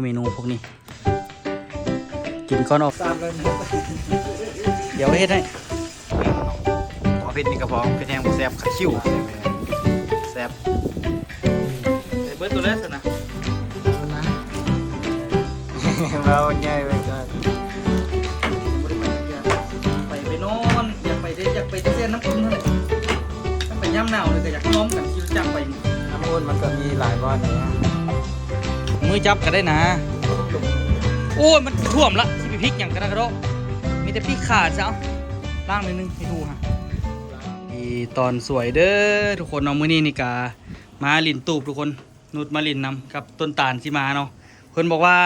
ເມນູພວກນີ້ ກິນກ່ອນອອກ ຕາມເລີຍນະ ດຽວເຮັດໃຫ້ ບໍ່ເຜັດນີ້ກໍພໍ ເຜັດແຮງບໍ່ແຊບ ຄັດຄິວ ແຊບ ໃສ່ເບິດໂຕແລ້ວຊັ້ນນະ ເວົ້າໃຫຍ່ໄວ້ກ່ອນ ໄປ ໄປນອນ ຢາກໄປເດ້ ຢາກໄປແຕ່ນ້ຳອຸ່ນຫັ້ນແຫຼະ ໄປຍາມໜາວນີ້ກໍຢາກລອງກັນ ຂີ່ລົດຈັກໄປນີ້ ນ້ຳອຸ່ນມັນກໍມີຫຼາຍບ່ອນເດ້ ມືຈັບກໍໄດ້ນະ ໂອ້ຍ ມັນຖ້ວມລະ ຊິໄປພິກຫຍັງກະດາກະດໍ ມີແຕ່ພິກຂາຊະ ເອົາ ລ້າງໜ້ອຍໜຶ່ງໃຫ້ດູຫາ ດີຕອນສວຍເດີທຸກຄົນເນາະ ມື້ນີ້ນີ້ກະມາຫຼິ້ນຕູບທຸກຄົນ ນຸດມາຫຼິ້ນນຳກັບຕົ້ນຕານຊິມາເນາະ ເພິ່ນບອກວ່າ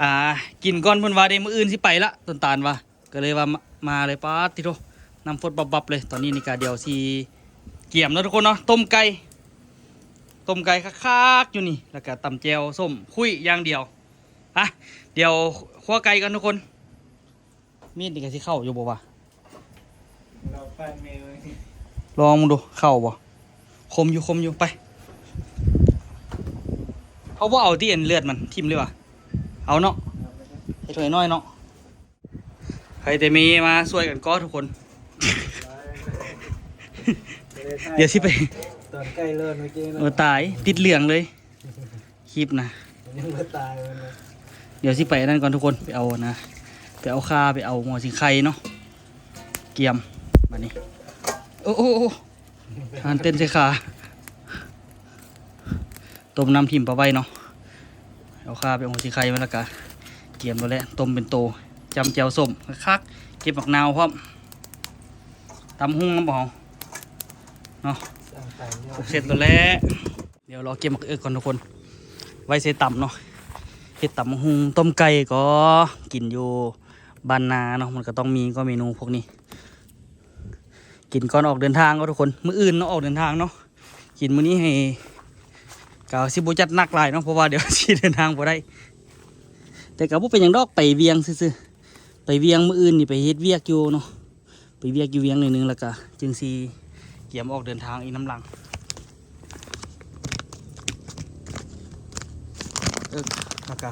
ອ່າ ກິນກ່ອນ ເພິ່ນວ່າເດ້ ມື້ອື່ນຊິໄປລະ ຕົ້ນຕານວ່າ ກໍເລີຍວ່າ ມາ ມາເລີຍ ປາດຕິໂທ ນ້ຳຟົດບັບໆເລີຍ ຕອນນີ້ນີ້ກະດຽວຊິກຽມເນາະທຸກຄົນເນາະ ຕົ້ມໄກ່ ຕົ້ມໄກ່ຄັກໆຢູ່ນີ້ ແລ້ວກະຕຳແຈ່ວສົ້ມ ຄຸຍຢ່າງດຽວ ອະ ດຽວຄົວໄກ່ກ່ອນທຸກຄົນ ມີດນີ້ກະຊິເຂົ້າຢູ່ບໍ່ວະ ລອງເບິ່ງດູ ເຂົ້າບໍ່ ຄົມຢູ່ ຄົມຢູ່ ໄປ ເຮົາບໍ່ເອົາຕິ ອັນເລືອດມັນ ຖິ້ມເລີຍວະ ເອົາເນາະ ໃສ່ຖ້ວຍນ້ອຍເນາະ ໃຜແຕ່ມີມາຊ່ວຍກັນກໍທຸກຄົນ ດຽວຊິໄປ ຕອນໃກ້ເລີດເມື່ອກີ້ນະ ໂອ້ ຕາຍ ຕິດເຫຼືອງເລີຍ ຄລິບນະ ຍັງບໍ່ຕາຍມັນນະ ດຽວຊິໄປອັນນັ້ນກ່ອນທຸກຄົນ ໄປເອົານະ ໄປເອົາຂ່າ ໄປເອົາຫົວສີໄຄເນາະ ກຽມ ບາດນີ້ ໂອ້ ໂອ້ ໂອ້ ຫັ້ນເຕັ້ນໃສ່ຂາ ຕົ້ມນ້ຳຖິ້ມປາໄວ້ເນາະ ເອົາຂ່າໄປຫົວສີໄຄມາ ແລ້ວກະກຽມໂລດແຫຼະ ຕົ້ມເປັນໂຕ ຈ້ຳແຈ່ວສົ້ມຄັກໆ ເກັບໝາກນາວພ້ອມ ຕຳຫຸ່ງນຳບໍ່ເຮົາເນາະ ຄົບເຊັດໂລດແຫຼະ ດຽວລໍເກັບໝາກເອິກກ່ອນທຸກຄົນ ໄວ້ໃສ່ຕຳເນາະ ເຮັດຕຳບັກຫຸ່ງ ຕົ້ມໄກ່ກໍກິນຢູ່ບ້ານນາເນາະ ມັນກໍຕ້ອງມີກໍເມນູພວກນີ້ ກິນກ່ອນອອກເດີນທາງເນາະທຸກຄົນ ມື້ອື່ນເນາະ ອອກເດີນທາງເນາະ ກິນມື້ນີ້ໃຫ້ ກໍຊິບໍ່ຈັດໜັກຫຼາຍເນາະ ເພາະວ່າດຽວຊິເດີນທາງບໍ່ໄດ້ ແຕ່ກໍບໍ່ເປັນຫຍັງດອກ ໄປວຽງຊື່ໆ ໄປວຽງ ມື້ອື່ນນີ້ໄປເຮັດວຽກຢູ່ເນາະ ໄປວຽກຢູ່ວຽງໜ້ອຍໜຶ່ງ ແລ້ວກະຈຶ່ງຊິກຽມອອກເດີນທາງອີກນຳຫຼັງ ເອີ ແລ້ວກະ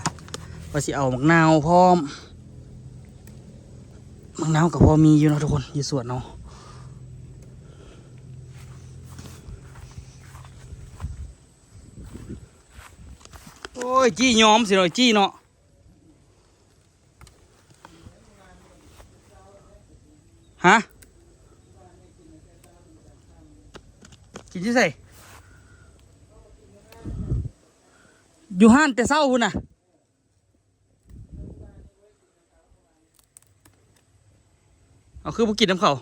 ວ່າຊິເອົາໝາກນາວພ້ອມ ໝາກນາວກະພໍມີຢູ່ເນາະທຸກຄົນ ຢູ່ສວນເຮົາ ໂອ້ຍ ຈີ້ຍອມຊິເນາະ ຈີ້ເນາະ. ຮະ? ກິນຢູ່ໃສ? ຢູ່ຮ້ານແຕ່ເຊົ້າພຸ້ນນະ. ເອົາ ຄືບໍ່ກິນນຳເຂົາ?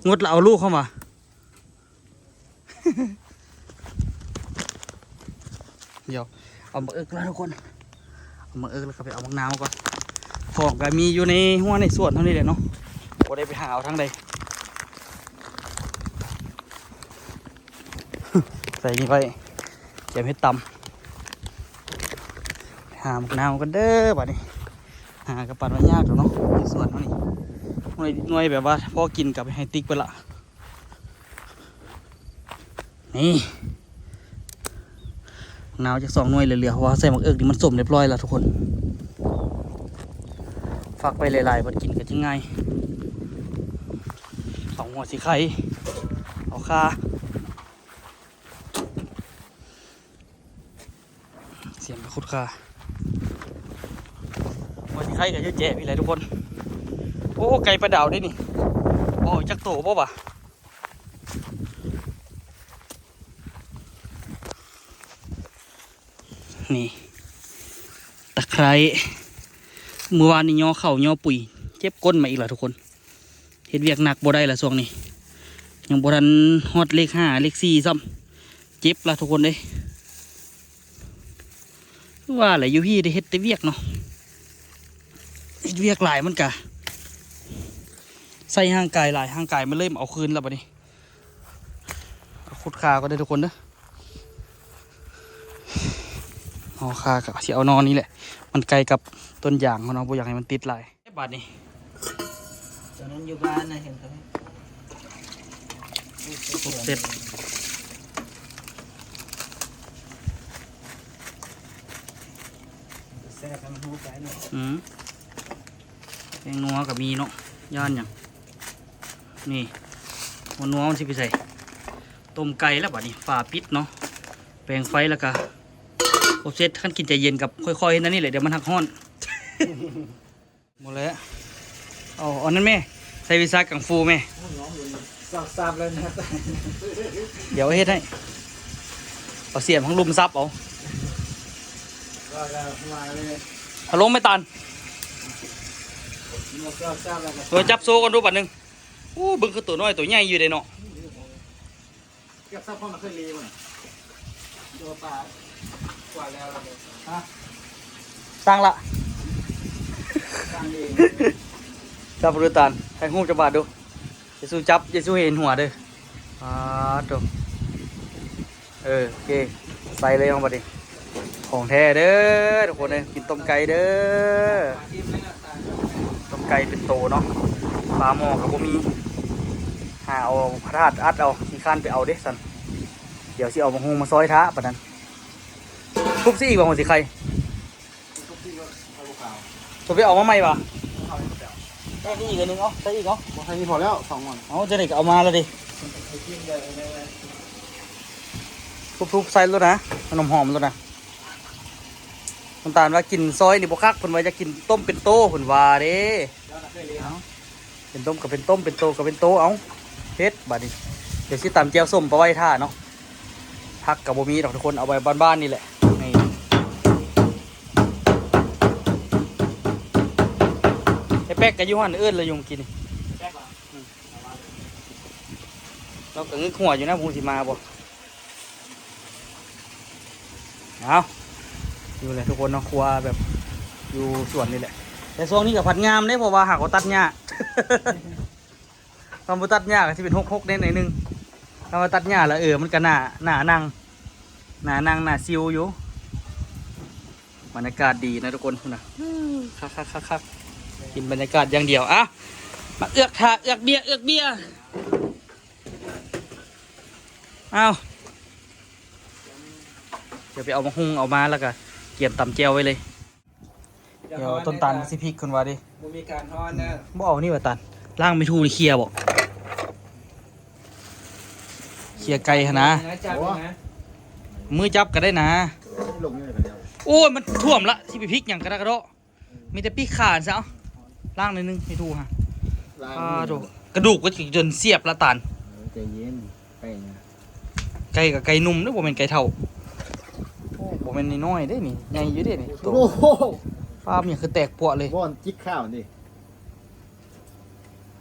ງົດລະເອົາລູກເຂົ້າມາ. ດຽວເອົາໝາກເອິກລະທຸກຄົນ ເອົາໝາກເອິກລະກະໄປເອົາໝາກນາວກ່ອນ ຂອງກະມີຢູ່ໃນຮົ້ວໃນສວນເຮົານີ້ແຫຼະເນາະ ບໍ່ໄດ້ໄປຫາເອົາທາງໃດ. ໃສ່ນີ້ໄວ້ ກຽມເຮັດຕຳ ໄປຫາໝາກນາວກັນເດີບາດນີ້ ຫາກະປານວ່າຍາກແລ້ວເນາະ ຢູ່ສວນເຮົານີ້ ໜ່ວຍ ໜ່ວຍແບບວ່າພໍກິນກະໄປໃຫ້ຕິກໄປລະ. ນີ້ ໝາກນາວຈັກສອງໜ່ວຍເຫຼືອໆ ເພາະວ່າໃສ່ໝາກເອິກນີ້ມັນສົ້ມຮຽບຮ້ອຍລະທຸກຄົນ ຟັກໄປຫຼາຍໆ ບັດກິນກະຈະງ່າຍ ເອົາຫົວສີໄຄ ເອົາຂ່າ ສຽມໄປຂຸດຂ່າ ຫົວສີໄຄກະຢູ່ແຈະພີ້ແຫຼະທຸກຄົນ. ໂອ້ ໄກ່ປາດາວເດ້ນີ້ ບໍ່ຈັກໂຕບໍ່ຫວາ? ນີ້ ຕະໄຄ ມື້ວານນີ້ຍໍເຂົ້າຍໍປຸຍ ເຈັບກົ້ນມາອີກລະທຸກຄົນ ເຮັດວຽກໜັກບໍ່ໄດ້ລະຊ່ວງນີ້ ຍັງບໍ່ທັນຮອດເລກຫ້າເລກສີ່ຊ້ຳ ເຈັບລະທຸກຄົນເອີຍ. ຄືວ່າແຫຼະ ຢູ່ພີ້ໄດ້ເຮັດແຕ່ວຽກເນາະ ເຮັດວຽກຫຼາຍມັນກະໃຊ້ຮ່າງກາຍຫຼາຍ ຮ່າງກາຍມັນເລີ່ມເອົາຄືນລະບາດນີ້. ເອົາຂຸດຂ່າກ່ອນເດີທຸກຄົນເດີ ເອົາຂ່າກະຊິເອົາໜໍ່ນີ້ແຫຼະ ມັນໃກ້ກັບຕົ້ນຢາງເຮົາເນາະ ບໍ່ຢາກໃຫ້ມັນຕິດຫຼາຍ. ບາດນີ້ ຕອນນັ້ນຢູ່ບ້ານນະ ເຫັນເຂົາເຮັດ ຄົບເຊັດ ແຊບນຳຮູ້ໄປເນາະ ອືມ ແປ້ງນົວກະມີເນາະ ຢ້ານຫຍັງ ນີ້ ຫົວນົວມັນຊິໄປໃສ ຕົ້ມໄກ່ແລ້ວບາດນີ້ ຝາປິດເນາະ ແປງໄຟແລ້ວກະຄົບເຊັດ ຄັນກິນໃຈເຢັນກະຄ່ອຍໆເຮັດແນວນີ້ແຫຼະ ດຽວມັນຮັກຮ້ອນ. ບໍ່ແລ້ວ ເອົາ ເອົານັ້ນແມ່ ໃສ່ວິຊາກັງຟູແມ່ ຊາບໆເລີຍນະ ດຽວເຮັດໃຫ້ ເອົາສຽມທາງລຸ່ມຊັບເອົາ ວ່າແລ້ວວ່າເລີຍ ເອົາລົງແມ່ຕານ ຊາບໆແລ້ວກໍ ເອີ ຈັບໂຊກ່ອນດູບາດໜຶ່ງ ໂອ້ ເບິ່ງຄືໂຕນ້ອຍໂຕໃຫຍ່ຢູ່ເດ້ເນາະ. ກັບຊັບພອນນະເຄີຍລີບໍ່ນະ ໂດປາກວ່າແລ້ວລະ ຮະ ຕັ້ງລະ ຕັ້ງເອງ ຈັບດູຕານ ຖ່າຍຮູບຈັກບາດດູ ຢ່າສູ່ຈັບ ຢ່າສູ່ເຫັນຫົວເດີ ອາໂຕ ເອີ ໂອເຄ ໃສ່ເລີຍເຮົາບັດນີ້ ຂອງແທ້ເດີທຸກຄົນເດີ ກິນຕົ້ມໄກ່ເດີ ຕົ້ມໄກ່ເປັນໂຕເນາະ ປາໝໍ້ກະບໍ່ມີ ຫາເອົາພະທາດອັດເອົາ ຂີ້ຄ້ານໄປເອົາເດ້ຊັ້ນ ດຽວຊິເອົາບັກຫຸ່ງມາຊອຍຖ້າປານນັ້ນ ທຸບຊິອີກບໍ່ ຫົວຊິໄຄ ທຸບໄປເອົາມາໃໝ່ຫວາ ໃສ່ອີກອັນໜຶ່ງເອົາ ໃສ່ອີກເອົາ ບໍ່ໃສ່ນີ້ພໍແລ້ວ ສອງອັນ ເອົາ ຈັ່ງໃດກະເອົາມາລະເດ ທຸບໆໃສ່ໂລດນະ ໃຫ້ຫອມໆໂລດນະ ນ້ຳຕານວ່າກິນຊອຍນີ້ບໍ່ຄັກ ເພິ່ນວ່າຢາກກິນຕົ້ມເປັນໂຕ ເພິ່ນວ່າເດ້ ເອົາ ເປັນຕົ້ມກະເປັນຕົ້ມ ເປັນໂຕກະເປັນໂຕ ເອົາ ເຮັດບາດນີ້ ດຽວຊິຕຳແຈ່ວສົ້ມໄປໄວ້ຖ້າເນາະ ຜັກກະບໍ່ມີດອກທຸກຄົນ ເອົາໄວ້ບ້ານໆນີ້ແຫຼະ ນີ້ ໄອ້ແປັກກະຢູ່ຫັ້ນ ເອີ້ນລາວຢູ່ກີ້ນີ້ ລາວກະງຶກຫົວຢູ່ນະ ບໍ່ຮູ້ຊິມາບໍ່. ເອົາ ຢູ່ແຫຼະທຸກຄົນເນາະ ຄົວແບບຢູ່ສວນນີ້ແຫຼະ ແຕ່ຊ່ວງນີ້ກະພັດງາມເດ້ ເພາະວ່າຫາກວ່າຕັດຫຍ້າ ຄັນບໍ່ຕັດຫຍ້າກະຊິເປັນຮົກໆແດ່ໜ້ອຍໜຶ່ງ ຄັນວ່າຕັດຫຍ້າລະ ເອີ ມັນກະໜ້າ ໜ້ານັ່ງ ໜ້ານັ່ງໜ້າຊິວຢູ່ ບັນຍາກາດດີນະທຸກຄົນ ພຸ້ນນະ ຄັກໆໆໆ ກິນບັນຍາກາດຢ່າງດຽວ ອະ ມາເອືອກຖ້າ ເອືອກເບຍ ເອືອກເບຍ ອ້າວ ດຽວໄປເອົາໝາກຫຸ່ງເອົາມາ ແລ້ວກະກຽມຕຳແຈ່ວໄວ້ເລີຍ ດຽວຕົ້ນຕານມັນຊິພິກ ເພິ່ນວ່າເດ້ ບໍ່ມີການຮ້ອນເດີ ບໍ່ເອົານີ້ຫວາຕານ ລ້າງໄມ້ຖູນີ້ເຄຍບໍ່ ເຄຍໄກ່ຫັ້ນນະ ຈັບນະ ມືຈັບກະໄດ້ນະ ລົງນີ້ກະໄດ້ ໂອ້ຍ ມັນຖ້ວມລະ ຊິໄປພິກຫຍັງກະດະກະເດາະ ມີແຕ່ປີກຂາຊະ ລ້າງໜ້ອຍໜຶ່ງໃຫ້ຖູຫາ ລ້າງ ອາໂທ້ ກະດູກກະຈົນສຽບລະຕານ ເອີ ໃຈເຢັນ ໄກ່ນະ ໄກ່ກະໄກ່ໜຸ່ມເດີ ບໍ່ແມ່ນໄກ່ເຖົ້າ ໂອ້ ບໍ່ແມ່ນນ້ອຍໆເດ້ນີ້ ໃຫຍ່ຢູ່ເດ້ນີ້ໂຕ ໂອ້ໂຫ ປາບ ຫຍັງຄືແຕກປວະເລີຍ ບ່ອນຈິກຂາວນີ້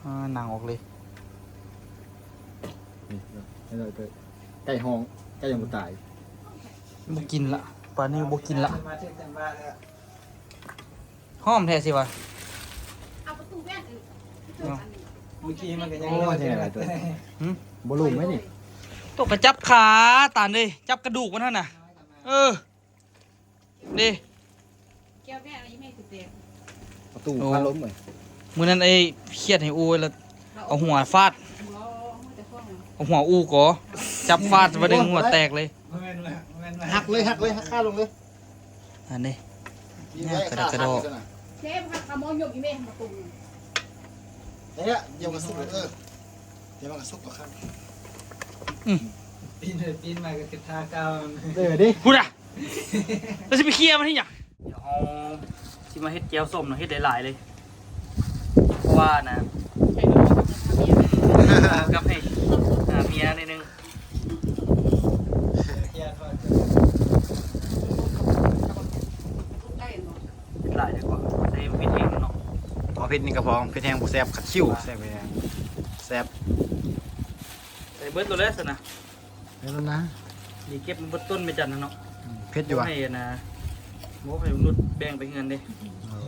ອາ ໜັງອອກເລີຍ ນີ້ ໄກ່ຮ້ອງ ໄກ່ຍັງບໍ່ຕາຍ ບໍ່ກິນລະ ປານນີ້ບໍ່ກິນລະ. ຫອມແທ້ຊິວະ ເອົາປະຕູແວ່ນອີກ ເນາະ ເມື່ອກີ້ມັນກະຍັງ ໂອ້ຍ ແທ້ລະຕົວະ ຫຶ ບໍ່ລົງໄວ້ນີ້ ຕົກກະຈັບຂາຕານເດ້ ຈັບກະດູກມັນຫັ້ນນະ ເອີ ເດ້ ແກ້ວແວ່ນອີ່ແມ່ຄືແຕກ ປະຕູ ໂອ້ ພາລົມເວີຍ ມື້ນັ້ນໄອ້ຄຽດໃຫ້ອູ້ລະ ເອົາຫົວຟາດ ບໍ່ ເອົາຫົວອູ້ກໍ ຈັບຟາດ ສະບາດໜຶ່ງ ຫົວແຕກເລີຍ ບໍ່ແມ່ນວ່າ ບໍ່ແມ່ນວ່າ ຫັກເລີຍ ຫັກເລີຍ ຫັກຄາລົງເລີຍ ອັນນີ້ ນີ້ ຍາກກະດະກະດໍ ເຊຟ ຫາກະໝໍຍົບອີແມ່ມາຕຸ່ມ ເອີ ດຽວກະສຸກ ເອີ ດຽວມັນກະສຸກຕໍ່ຄັນ ອືມ ປີນໄປປີນມາກະຄືທ່າເກົ່າ ເອີ ເດ້ ພຸ້ນນະ ແລ້ວຊິໄປເຄຍມັນເຮັດຫຍັງ? ດຽວເຮົາຊິມາເຮັດແຈ່ວສົ້ມເນາະ ເຮັດຫຼາຍໆເລີຍ ເພາະວ່ານະ ໃຫ້ມັນເຂົ້າກັບເມຍ ກັບໃຫ້ ຫາເມຍໜ້ອຍໜຶ່ງ ເຮັດຫຼາຍດີກວ່າ ໃສ່ເຜັດແຮງເນາະ ເອົາເຜັດນີ້ກະພໍ ເຜັດແຮງບໍ່ແຊບ ຄັນຄິ້ວແຊບ ເຜັດແຮງແຊບ ໃສ່ເບິດໂລດແຫຼະຊັ້ນນະ ເຮັດແລ້ວນະ ນີ້ເກັບມາເບິດຕົ້ນແມ່ຈັນຫັ້ນເນາະ ອືມ ເຜັດຢູ່ຫວາ ໃຫ້ນະ ບໍ່ໃຫ້ລຸດແບ່ງໄປເຮືອນເດ້ ເອີ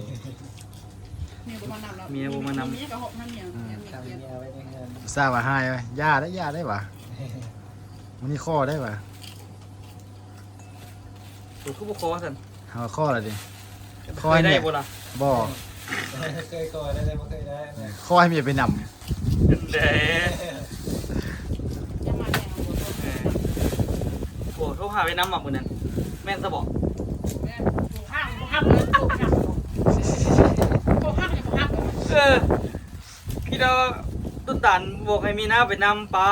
ເມຍບໍ່ມານຳແລ້ວ ເມຍບໍ່ມານຳ ເມຍກະຫົບນຳເມຍ ອືມ ເມຍ ອຸດສ່າວ່າຮ້າຍ ຢ່າໄດ້ ຢ່າໄດ້ຫວາ ມື້ນີ້ຂໍໄດ້ຫວາ ໂຕຄືບໍ່ຂໍຊັ້ນ ເຮົາຂໍລະຕິ ຂໍໃຫ້ໄດ້ບໍ່ລະ ບໍ່ ເຄີຍຂໍໄດ້ ແຕ່ບໍ່ເຄີຍໄດ້ນະ ຂໍໃຫ້ເມຍໄປນຳ ເດ້ ຈະມາແລ້ວ ເອີ ໂອ້ ໂທຫາໄປນຳວ່າມື້ນັ້ນ ແມ່ນຊະບໍ່? ແມ່ນ ບໍ່ຮັບ ບໍ່ຮັບເລີຍ ບໍ່ຮັບ ບໍ່ຮັບເລີຍ ເອີ ຄິດວ່າຕຸນຕານບອກໃຫ້ມີນາໄປນຳ ປາ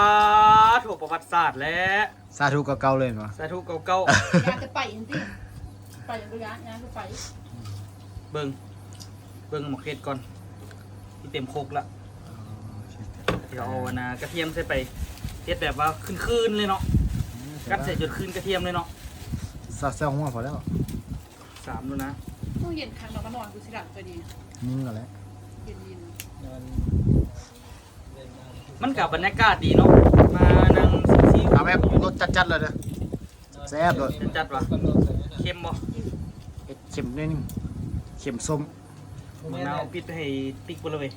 ໂທ ປະຫວັດສາດແຫຼະ. ສາທຸເກົ່າໆເລີຍແມ່ນບໍ່? ສາທຸເກົ່າໆ ຢາກຈະໄປຈັ່ງຊີ້ ໄປຫຍັງກໍຢາກ ຢາກຈະໄປ ເບິ່ງ ເບິ່ງໝາກເຫັດກ່ອນ ທີ່ເຕັມຄົກລະ ອໍ ດຽວເອົາອັນນາກະທຽມໃສ່ໄປ ເຮັດແບບວ່າຄືນໆເລີຍເນາະ ອືມ ກັດໃສ່ຈົນຄືນກະທຽມເລີຍເນາະ ຊາວຫົວພໍແລ້ວ ສາມແລ້ວນະ ໂອ້ ເຢັນຄັກເນາະ ມານອນຢູ່ຊິຫຼັງຕົວນີ້ ຍິງເອົາແຫຼະ ເຢັນໆ ມັນກະບັນຍາກາດດີເນາະ ມານັ່ງຊິວໆ ເອົາແບບລົດຈັດໆເລີຍເດີ ແຊບໂລດ ຈັດໆຫວາ ເຄັມບໍ່? ເຮັດເຄັມໜ້ອຍໜຶ່ງ ເຄັມສົ້ມ ມະນາວປິດໃຫ້ຕິກເບິ່ງເລີຍ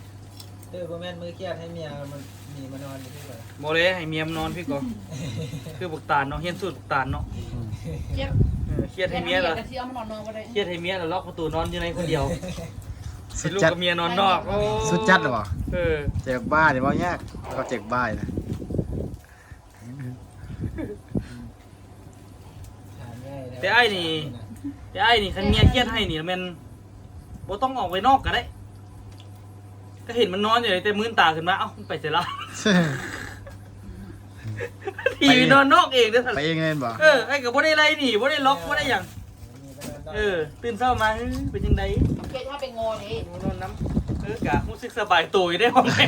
ເອີ ບໍ່ແມ່ນມື້ຄຽດໃຫ້ເມຍມັນໜີມານອນຢູ່ພີ້ບໍ່? ບໍ່ເລີຍ ໃຫ້ເມຍມານອນພີ້ກ່ອນ ຄືບັກຕານເນາະ ຮຽນສູດບັກຕານເນາະ ອືມ ຄຽດ ເອີ ຄຽດໃຫ້ເມຍລະ ຄຽດໃຫ້ເມຍລະລັອກປະຕູນອນຢູ່ໃນຄົນດຽວ ໃຫ້ລູກກັບເມຍນອນນອກ ໂອ້ ສຸດຈັດລະບໍ່? ເອີ ແຈກບ້ານີ້ເວົ້າຍາກ ເຂົາແຈກບ້ານະ. ແຕ່ອ້າຍນີ້ ແຕ່ອ້າຍນີ້ ຄັນເມຍຄຽດໃຫ້ນີ້ແມ່ນບໍ່ຕ້ອງອອກໄປນອກກໍໄດ້ ກໍເຫັນມັນນອນຢູ່ ແຕ່ມື່ນຕາຂຶ້ນມາ ເອົ້າ ມັນໄປໃສລະ? ຖີ່ໄປນອນນອກເອງເດີ້ ໄປເອງແມ່ນບໍ່? ເອີ ອ້າຍກໍບໍ່ໄດ້ໄລ່ໜີ ບໍ່ໄດ້ລັອກ ບໍ່ໄດ້ຫຍັງ. ເອີ ຕື່ນເຊົ້າມາ ເອີ ເປັນຈັ່ງໃດ? ເຮັດໃຫ້ເປັນງໍເດ້ ນອນນຳ ເອີ ກະຮູ້ສຶກສະບາຍໂຕຢູ່ເດ້ ຫ້ອງແອ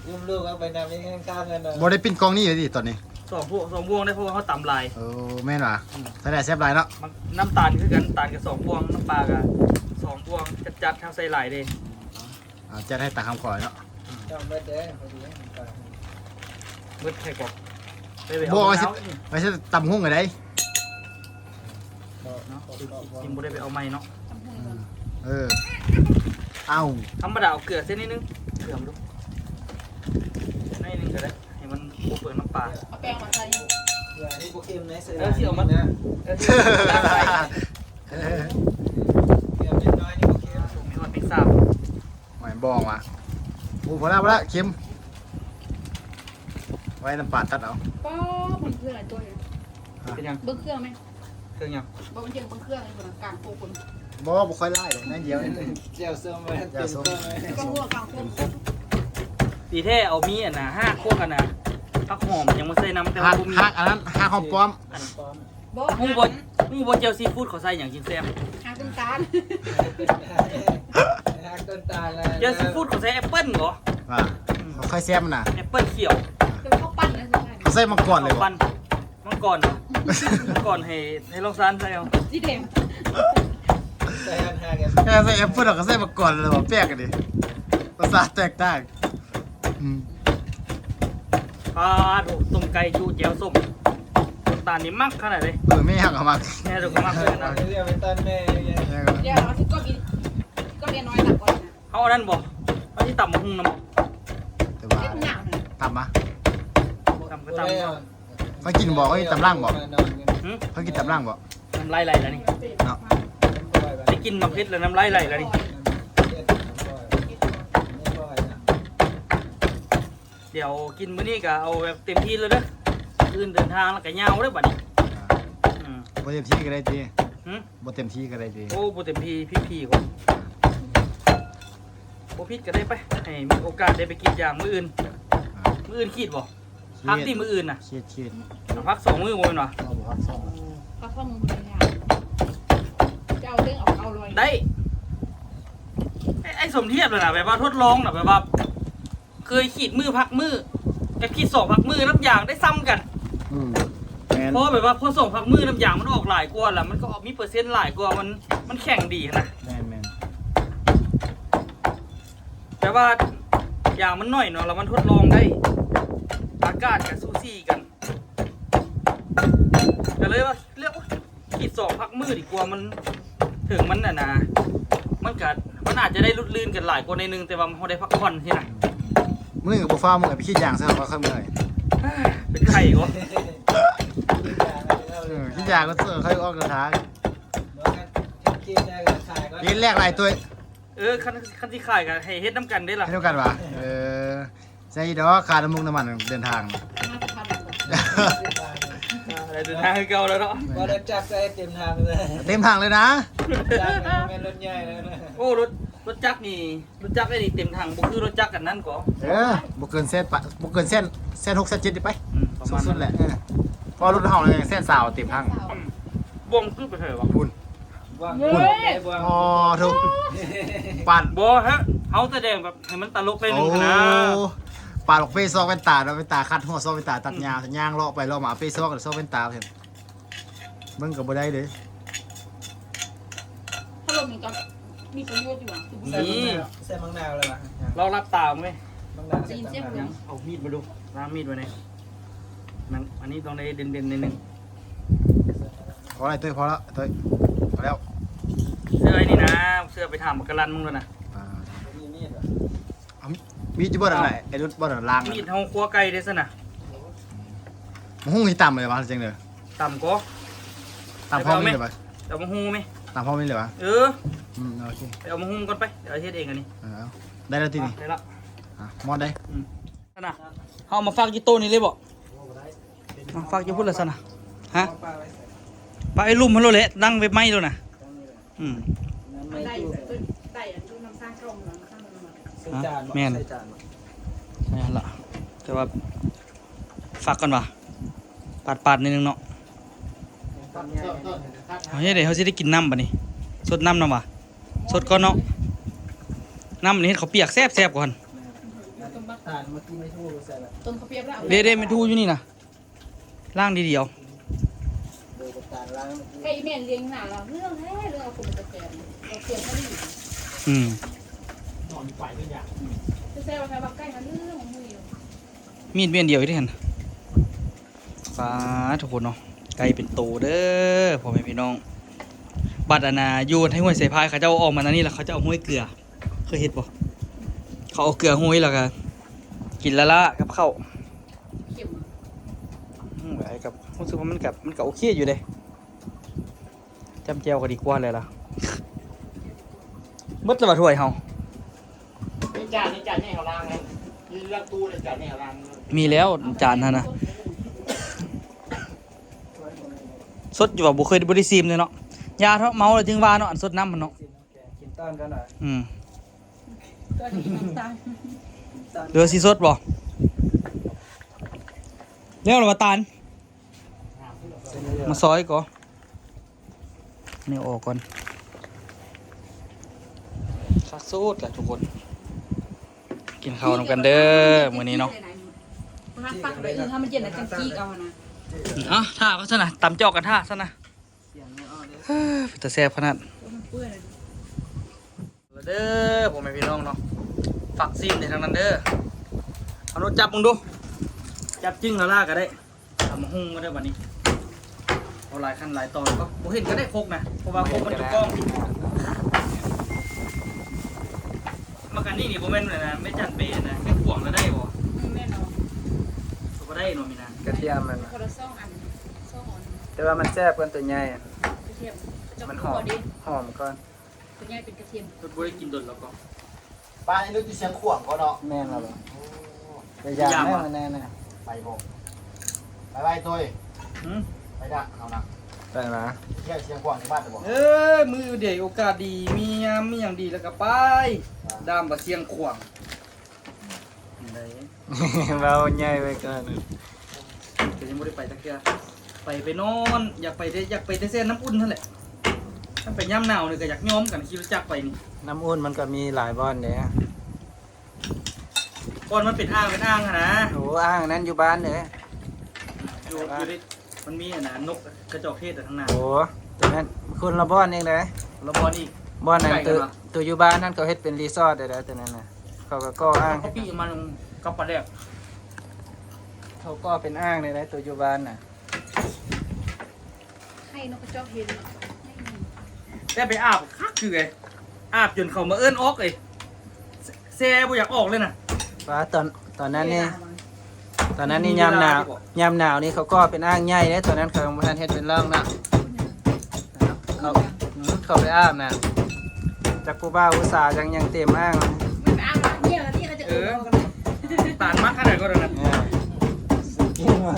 ອຸ້ມລູກເອົາໄປນຳອີກຂ້າງໆ ເງິນເນາະ ບໍ່ໄດ້ປິ່ນກ້ອງນີ້ເລີຍຕິຕອນນີ້ ສອງພວງ ສອງພວງໄດ້ ເພາະວ່າເຮົາຕຳຫຼາຍ ເອີ ແມ່ນຫວາ ອືມ ແຕ່ແຊບຫຼາຍເນາະ ນ້ຳຕານຄືກັນ ຕານກໍສອງພວງ ນ້ຳປາກໍສອງພວງ ຈັດໆ ເຮົາໃສ່ຫຼາຍເດ້ ອ່າ ຈັດໃຫ້ຕາຄຳຂໍເນາະ ອືມ ເບິດເດ້ ພໍດີ ເບິດໃຫ້ກອກ ໄປເອົາ ບໍ່ ໄວ້ຊິ ເອົາ ໄວ້ຊິຕຳຫຸ່ງກໍໄດ້ ເນາະ ຊິບໍ່ໄດ້ໄປເອົາໃໝ່ເນາະ ອືມ ເອີ ເອົາ ທຳມະດາເອົາເກືອໃສ່ໜ້ອຍໜຶ່ງ ເກືອມາດູ ໃສ່ໜ້ອຍໜຶ່ງກໍໄດ້ ໃຫ້ມັນບໍ່ເປືອງນ້ຳປາ ເອົາແປ້ງມາໃສ່ຢູ່ ເກືອນີ້ບໍ່ເຄັມເດ້ ເອີ ຊິເອົາມາ ເອີ ເກືອເລັກນ້ອຍນີ້ບໍ່ເຄັມ ມີຮອດແມງສາບ ຫອຍບອງວະ ໂອ້ ພໍແລ້ວ ພໍແລ້ວ ເຄັມ ໄວ້ນ້ຳປາຕັດເອົາ ປ້າ ເບິ່ງເຄື່ອງຫຼາຍຕົວຢູ່ ເປັນຫຍັງ? ເບິ່ງເຄື່ອງແມ່ນ ເຄື່ອງຫຍັງ? ບໍ່ ມັນເຖິງເບິ່ງເຄື່ອງຢູ່ນະ ກາງໂຄກພຸ້ນ ບໍ່ ບໍ່ຄ່ອຍຫຼາຍດອກ ໜ້ອຍດຽວ ແຈ່ວສົ້ມ ແຈ່ວສົ້ມ ກາງໂຄກ ກາງໂຄກ ດີແທ້ເອົາມີອັນນ່າ ຮາກພວກອັນນ່າ ຜັກຫອມຫຍັງມາໃສ່ນຳ ແຕ່ວ່າບໍ່ມີ ຮາກ ຮາກອັນນັ້ນ ຮາກຫອມປ້ອມ ອັນ ບໍ່ ຮູ້ບໍ່ ຮູ້ບໍ່ ແຈ່ວຊີຟູດເຂົາໃສ່ຫຍັງຈຶ່ງແຊບ? ຮາກຕົ້ນຕານ ຮາກຕົ້ນຕານແລ້ວ ແຈ່ວຊີຟູດເຂົາໃສ່ແອັບເປິ້ນບໍ່? ວ່າ ອືມ ເຂົາຄ່ອຍແຊບນະ ແອັບເປິ້ນຂຽວ ເຂົາປັ່ນນະ ເຂົາໃສ່ມັງກອນເລີຍບໍ່? ມັງກອນເນາະ ມັງກອນໃຫ້ ໃຫ້ລອງຊານໃສ່ເອົາ ສີແດງ ໃສ່ອັນຮາກ ເອີ ໃສ່ແອັບເປິ້ນ ເຂົາໃສ່ມັງກອນເລີຍບໍ່? ແປກອັນນີ້ ປະສາດແຕກຕ່າງ ອືມ ປາໂທ ຕົ້ມໄກ່ຈຸແຈ່ວສົ້ມ ນ້ຳຕານນີ້ມັກຂະໜາດເດ້ ເອີ ແມ່ເຮົາກໍມັກ ແມ່ເຮົາກໍມັກຄືກັນນະ ເລື່ອງໄປຕອນແມ່ ແມ່ກໍມັກ ດຽວເຮົາຊິກວດອີກ ກວດເມຍນ້ອຍຫຼັບກ່ອນນະ ເຮົາອັນນັ້ນບໍ່ ເຮົາຊິຕຳບັກຫຸ່ງນຳ ແຕ່ວ່າ ເຮັດຫຍັງນະ ຕຳມາ ຕຳກໍຕຳ ຂ້ອຍກິນບໍ່ ຂ້ອຍຕຳຫຼັງບໍ່ ຫື? ຂ້ອຍກິນຕຳຫຼັງບໍ່ ນ້ຳລາຍໄຫຼແລ້ວນີ້ ເນາະ ໄດ້ກິນໝາກເຜັດແລ້ວນ້ຳລາຍໄຫຼແລ້ວນີ້ ດຽວກິນມື້ນີ້ກໍເອົາແບບເຕັມທີ່ເລີຍເດີ້ ມື້ອື່ນເດີນທາງແລ້ວກໍຍາວເດີ້ບັດນີ້ ອ່າ ອືມ ບໍ່ເຕັມທີ່ກໍໄດ້ຕິ ຫື? ບໍ່ເຕັມທີ່ກໍໄດ້ຕິ ໂອ້ ບໍ່ເຕັມທີ່ ພີ້ໆ ຄົນ ບໍ່ຜິດກໍໄດ້ໄປ ໃຫ້ມີໂອກາດໄດ້ໄປກຣີດຢາງມື້ອື່ນ ອ່າ ມື້ອື່ນຂີດບໍ່? ຂີດ ພັກຕິມື້ອື່ນນະ ຂີດ ຂີດ ເອົາພັກສອງມື້ບໍ່ແມ່ນຫວາ? ເອົາພັກສອງ ພັກສອງມື້ບໍ່ໄດ້ ຈະເອົາເລື່ອງເອົາເອົາລອຍ ໄດ້ ໄອ້ ໄອ້ສົມທຽບລະນະ ແບບວ່າທົດລອງນະ ແບບວ່າເຄີຍຂີດມື້ພັກມື້ ກັບຂີດສອງພັກມື້ ນ້ຳຢາງໄດ້ຊ່ຳກັນ ອືມ ແມ່ນ ເພາະວ່າແບບວ່າພໍສອງພັກມື້ ນ້ຳຢາງມັນອອກຫຼາຍກວ່າ ລະມັນກໍມີເປີເຊັນຫຼາຍກວ່າ ມັນ ມັນແຂງດີຫັ້ນນະ ແມ່ນໆ ແຕ່ວ່າຢາງມັນໜ້ອຍເນາະ ແລ້ວມັນທົດລອງໄດ້ ອາກາດກໍສູສີກັນ ກໍເລີຍວ່າເລືອກ ໂອ້ຍ ຂີດສອງພັກມື້ດີກວ່າ ມັນ ເຖິງມັນ ອັນນ່າ ມັນກໍ ມັນອາດຈະໄດ້ຫຼຸດລື່ນກັນຫຼາຍກວ່າໜ້ອຍໜຶ່ງ ແຕ່ວ່າເຮົາໄດ້ພັກຜ່ອນຊີ້ນະ ມື້ໜຶ່ງກໍບໍ່ຟ້າວ ມື້ໄປຂີດຢາງຊະ ວ່າຄ່ອຍເມື່ອຍ ເປັນໄຂ້ບໍ່? ເອີ ຂີດຢາງກໍເຊີ ຄ່ອຍອອກເດີນທາງ ເຮັດແລກຫຼາຍຕົວ ເອີ ຄັນ ຄັນຊິຂາຍກໍໃຫ້ເຮັດນຳກັນເດ້ລະ ເຮັດນຳກັນຫວາ? ເອີ ໃສ່ດອກຄ່ານ້ຳມັນນ້ຳມັນເດີນທາງ ໄດ້ເດີນທາງຄືເກົ່າແລ້ວເນາະ ບໍ່ ລົດຈັກໃສ່ເຕັມຖັງເລີຍ ເຕັມຖັງເລີຍນະ ຈັກແມ່ນລົດໃຫຍ່ແລ້ວນະ ໂອ້ ລົດ ລົດຈັກນີ້ ລົດຈັກໄອ້ນີ້ເຕັມຖັງ ບໍ່ຄືລົດຈັກອັນນັ້ນກໍ ເອີ ບໍ່ເກີນແສນປາຍ ບໍ່ເກີນແສນ ແສນຫົກ ແສນເຈັດນີ້ໄປ ອືມ ສູງສຸດແຫຼະ ເອີ ເພາະວ່າລົດເຮົາແສນຊາວເຕັມຖັງ ອືມ ບ່ວງຄືໄປໃສວະ ພຸ້ນ ບ່ວງ ພຸ້ນ ເອີຍ ບ່ວງ ອໍ ໂທ້ ປານ ບໍ່ ເຮົາ ເຮົາສະແດງແບບໃຫ້ມັນຕະຫຼົກໜ້ອຍໜຶ່ງຫັ້ນນະ ໂອ້ ປານບັກເປ້ຊອກແວ່ນຕາເນາະ ແວ່ນຕາຂັດຫົວ ຊອກແວ່ນຕາຕັດຍາວ ຍ່າງເລາະໄປເລາະມາ ເປ້ຊອກ ຊອກແວ່ນຕາ ເບິ່ງກໍບໍ່ໄດ້ເດ້ ພັດລົມນີ້ກໍມີປະໂຫຍດຢູ່ຫວາ? ມີ ໃສ່ໝາກນາວ ໃສ່ໝາກນາວແລ້ວຫວາ? ລອງລັບຕາເບິ່ງເວີຍ ໝາກນາວໃສ່ ໄດ້ຍິນສຽງ ຕາມ ເອົາມີດມາດູ ລ້າງມີດມາແດ່ ນັ້ນ ອັນນີ້ຕ້ອງໄດ້ເດັ່ນໆໜ້ອຍໜຶ່ງ ພໍແລ້ວເຕີຍ ພໍແລ້ວເຕີຍ ພໍແລ້ວ ເສື້ອໄອ້ນີ້ນະ ເສື້ອໄປຖາມບັກກະລັນມຶງໂລດນະ ອ່າ ມີມີດຫວາ? ເອົາ ມີດຢູ່ບໍ່ນັ້ນແຫຼະ ເອົ້າ ໄອ້ດຸດບໍ່ນັ້ນ ລ້າງ ມີດເຮົາຄົວໄກ່ເດ້ຊັ້ນນະ ໝາກຫຸ່ງຊິຕຳເລີຍຫວາ ຈັ່ງເດີ ຕຳກໍ ຕຳພ້ອມນີ້ເລີຍຫວາ ເອົາມາຫຸ່ງແມ ຕຳພ້ອມນີ້ເລີຍຫວາ ເອີ ອືມ ໂອເຄ ໄປເອົາມາຫຸ່ງກ່ອນໄປ ດຽວເຮັດເອງອັນນີ້ ເອີ ເອົາ ໄດ້ແລ້ວຕິນີ້ ອ່ະ ໄດ້ລະ ອ່ະ ໝົດເດ້ ອືມ ຫັ້ນນະ ເຮົາເອົາມາຝາກຢູ່ໂຕະນີ້ເລີຍບໍ່? ມາຝາກຢູ່ພຸ້ນລະຊັ້ນນະ ຮະ ຝາກໄວ້ລຸ່ມຫັ້ນໂລດແຫຼະ ຕັ້ງເວັບໄມ້ໂລດນະ ອືມ ໄດ້ ໄດ້ອັນຢູ່ນຳສ້າງກ້ອງນຳສ້າງ ໃສ່ຈານ ແມ່ນ ໃສ່ຈານ ແມ່ນລະ ແຕ່ວ່າຝາກກ່ອນຫວາ ປາດໆໜ້ອຍໜຶ່ງເນາະ ເຮົາເຮັດໃດ ເຮົາຊິໄດ້ກິນນ້ຳບາດນີ້ ສົດນ້ຳນຳຫວາ ສົດກ່ອນເນາະ ນ້ຳນີ້ເຮັດເຂົ້າປຽກແຊບໆກ່ອນ ຕົ້ນເຂົ້າປຽກລະ ເດ້ໆ ແມ່ນຖູຢູ່ນີ້ນະ ລ້າງດີໆ ເອົາ ໃຫ້ແມ່ນລ້ຽງໜ້າລາວເລື່ອງແທ້ ເລື່ອງເອົາຄົນໄປແປງ ເອົາເຄື່ອງມາດີ ອືມ ນອນໄປກໍຢາກ ແຊວວ່າໄປບັກໄກ່ຫັ້ນເລື່ອງ ມີດແມ່ນດຽວຢູ່ເດ້ຫັ້ນ ປາດ ທຸກຄົນເນາະ ໄກ່ເປັນໂຕເດີພໍ່ແມ່ພີ່ນ້ອງ ບັດອັນນ່າ ຢູ່ໃນຫ້ວຍສາຍພາຍ ເຂົາເຈົ້າເອົາອອກມາແນວນີ້ ແລ້ວເຂົາເຈົ້າເອົາໂຮຍເກືອ ເຄີຍເຫັນບໍ່? ເຂົາເອົາເກືອໂຮຍ ແລ້ວກໍກິນລະໆກັບເຂົ້າ ເຄັມ ອືມ ໄອ້ກັບ ຮູ້ສຶກວ່າມັນກໍ ມັນກໍໂອເຄຢູ່ເດ້ ຈ້ຳແຈ່ວກໍດີກວ່າແຫຼະລະ ໝົດແລ້ວວ່າຖ້ວຍເຮົາ ໃນຈານ ໃນຈານໃຫຍ່ເຮົາລ້າງແລ້ວ ມີລັກຕູ້ໃນຈານໃຫຍ່ເຮົາລ້າງ ມີແລ້ວຈານຫັ້ນນະ ສົດຢູ່ວ່າ ບໍ່ເຄີຍ ບໍ່ໄດ້ຊີມເລີຍເນາະ ຢ່າເຖາະ ເມົາແລ້ວຈຶ່ງວ່າເນາະ ອັນສົດນ້ຳມັນເນາະ ກິນຕ້ອນກັນໜ້ອຍ ອືມ ເຫຼືອຊິສົດບໍ່? ແລ້ວລະວ່າຕານ ມາຊອຍກໍ ນີ້ອອກກ່ອນ ຄັກສຸດລະທຸກຄົນ ກິນເຂົ້ານຳກັນເດີ ມື້ນີ້ເນາະ ເອົາ ຖ້າກ່ອນຊັ້ນນະ ຕຳຈອກກັນຖ້າຊັ້ນນະ ເປັນຕາແຊບຂະໜາດ ເດີ ພໍ່ແມ່ພີ່ນ້ອງເນາະ ຝາກຊີມໃນທາງນັ້ນເດີ ເອົາໜູຈັບເບິ່ງດູ ຈັບຈຶ່ງລະລາກໍໄດ້ ຕຳບັກຫຸ່ງກໍໄດ້ບັດນີ້ ເອົາຫຼາຍຂັ້ນຫຼາຍຕອນກໍ ບໍ່ເຫັນກໍໄດ້ຄົກນະ ເພາະວ່າຄົກມັນຢູ່ກ້ອງ ມາການີ້ນີ້ບໍ່ແມ່ນນະ ແມ່ຈັນໄປນະ ເຮັດຂວາງລະໄດ້ບໍ່? ອືມ ແມ່ນເນາະ ກໍບໍ່ໄດ້ເນາະ ມີນາ ກະທຽມມັນ ຄົນລະສອງອັນ ສອງອັນ ແຕ່ວ່າມັນແຊບກວ່າຕົວໃຫຍ່ ກະທຽມ ມັນຫອມ ຫອມກ່ອນ ສ່ວນໃຫຍ່ເປັນກະທຽມ ເພິ່ນບໍ່ໄດ້ກິນດົນແລ້ວກໍ ປານນີ້ຢູ່ຊຽງຂວາງກໍເນາະ ແມ່ນແລ້ວ ໄປຢາມ ຢາມ ແນ່ໆ ໄປບໍ່? ໄປໄວ້ໂຕຍ ຫື ໄປນະ ເຮົານະ ໄປມາ ທ່ຽວຊຽງຂວາງທີ່ບ້ານບໍ່? ເອີ ມື້ໃດໂອກາດດີ ມີຍາມມີຫຍັງດີແລ້ວກໍໄປ ອ່າ ດາມວ່າຊຽງຂວາງ ໄດ້ ເວົ້າໃຫຍ່ໄວ້ກ່ອນ ແຕ່ຍັງບໍ່ໄດ້ໄປຈັກເທື່ອ ໄປ ໄປນອນ ຢາກໄປແຕ່ ຢາກໄປແຕ່ແຊ່ນ້ຳອຸ່ນຫັ້ນແຫຼະ ຄັນໄປຍາມໜາວນີ້ກໍຢາກຍອມກັນຂີ່ລົດຈັກໄປນີ້ ນ້ຳອຸ່ນມັນກໍມີຫຼາຍບ່ອນເດ້ ບ່ອນມັນເປັນອ່າງ ເປັນອ່າງຫັ້ນນະ ໂອ້ ອ່າງນັ້ນຢູ່ບ້ານເດ້ ຢູ່ ຢູ່ໃນ ມັນມີອັນນະ ນົກກະຈອກເທດທາງໜ້າ ໂອ້ ຕົວນັ້ນຄົນລະບ່ອນອີກເດ້ ຄົນລະບ່ອນອີກ ບ່ອນນັ້ນ ໃກ້ກັນຫວາ? ຕົວ ຕົວຢູ່ບ້ານນັ້ນເຂົາເຮັດເປັນຣີສອດໄດ້ ຕົວນັ້ນນະ ເຂົາກໍກໍ່ອ່າງ ເຂົາປີມັນກັບປາແດກ ເຂົາກໍ່ເປັນອ່າງໄດ້ ຕົວຢູ່ບ້ານນະ ໃຫ້ນົກກະຈອກເຫັນເນາະ ແຕ່ໄປອາບຄັກຄືເອີຍ ອາບຈົນເຂົາມາເອີ້ນອອກເອີຍ ແຊ່ບໍ່ຢາກອອກເລີຍນະ ວ່າຕອນ ຕອນນັ້ນນີ້ ຕອນນັ້ນນີ້ຍາມໜາວ ຍາມໜາວນີ້ເຂົາກໍ່ເປັນອ່າງໃຫຍ່ເດ້ ຕອນນັ້ນເຂົາຍັງບໍ່ທັນເຮັດເປັນຮ່ອງເນາະ ເຂົາ ເຂົາໄປອາບນະ ຈັກຜູ້ບ່າວຜູ້ສາວຍັງ ຍັງເຕັມອ່າງ. ມັນໄປອ່າງເມຍທີ່ເຂົາຈະເອີ ເອີ ຕານມັກຂະໜາດກໍໄດ້ນະ. ເອີ ກິນວ່າ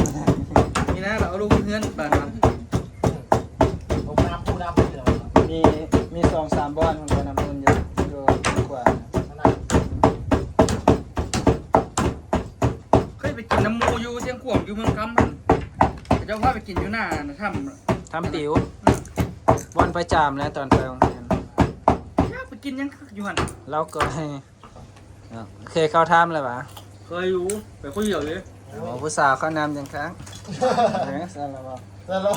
ນີ້ນະ ລາວເອົາລົງເຮືອນຕານມັກ. ມີ ມີສອງສາມບ່ອນຂອງການນຳເພິ່ນຢູ່ ຢູ່ຂວາ. ເຄີຍໄປກິນນຳໝູ່ຢູ່ຊຽງຂວາງ ຢູ່ເມືອງຄຳຫັ້ນ ເຂົາເຈົ້າພາໄປກິນຢູ່ໜ້າຖ້ຳ ຖ້ຳປິວ. ອືມ ບ່ອນປະຈຳແຫຼະ ຕອນໄປໂຮງຮຽນ ຢາກໄປກິນຫຍັງຄັກຢູ່ຫັ້ນ. ລາວກໍໃຫ້ ເນາະ ເຄີຍເຂົ້າຖ້ຳແລ້ວຫວາ? ເຄີຍຢູ່ ໄປຄົນດຽວເດ້. ໂອ້ ຜູ້ສາວເຂົ້ານຳຈັ່ງຄັກ. ເອີ ຊັ້ນລະບໍ່? ຊັ້ນລະບໍ່?